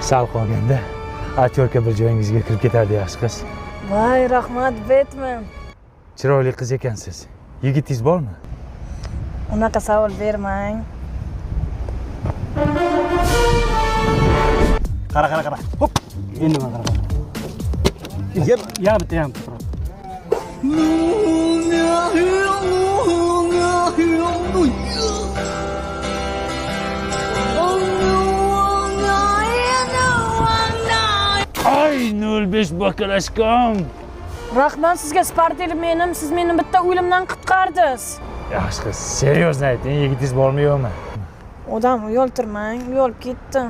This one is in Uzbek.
Sal qolganda atyorka bir joyingizga kirib ketardi, yaxshi qiz. Voy, rahmat, Betman. Chiroyli qiz ekansiz. Yigitingiz bormi? Unaqa savol bermang. Qara, qara, qara. Hop. Endi mana qara. Yep. Ya bitta, ya bitta. Ay, 05 bakalashkam. Rahmat sizga, Spartelmenim, siz meni bitta o'limdan qutqardingiz. Yaxshi qiz, серьезно ayting, yigitingiz bormi, yo'qmi? Odam uyaltirmang, uyalib ketdim.